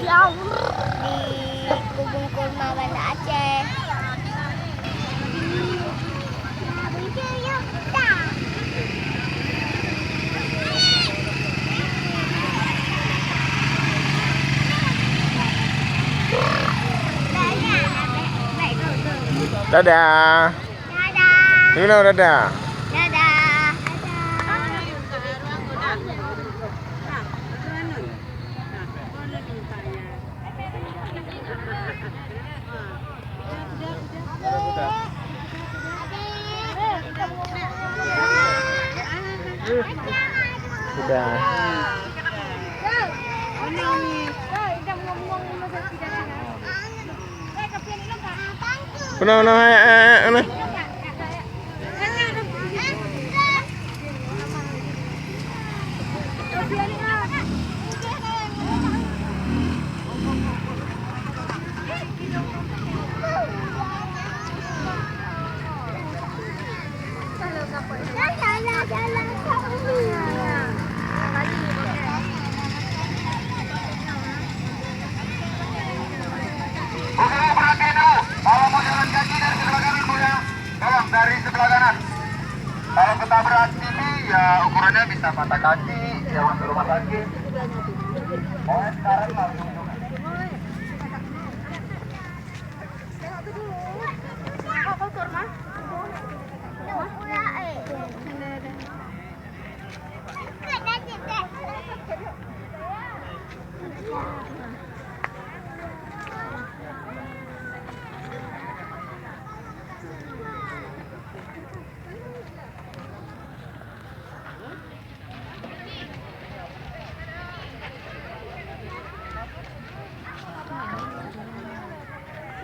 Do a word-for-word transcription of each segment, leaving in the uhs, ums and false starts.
Di Kubung Kurma Banda Aceh. Dadah. Dadah. Dadah. Dadah. Sudah. Pernah, pernah, eh, eh, eh, eh. Oke, perhatian dulu. Kalau mau jalan kaki dari sebelah kanan, Bu, ya. Tolong dari sebelah kanan. Kalau ketabrak T V, ya ukurannya bisa patah kaki, ya masuk rumah sakit. Oh, sekarang langsung juga.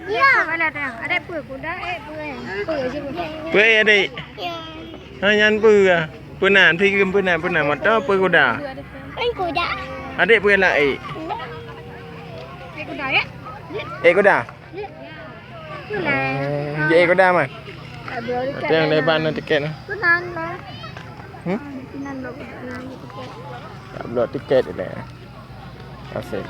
Ya. Mana tu? Ada apa? Kuda, eh, apa, eh? Apa, eh, siapa? Apa, eh, adik? Ya. Ha, nyan apa, ah? Apa nan? Pergi ke apa nan? Apa nan? Moto apa kuda? Kan kuda. Adik apa lah, eh? Eh, kuda, ya? Eh, kuda? Itulah. Oh, jadi kuda, Man? Tak bloe tiket. Ada yang lebar na tiket na. Itu nan lah. Hmm? Itu nan bloe tiket. Tak bloe tiket dia. Asik.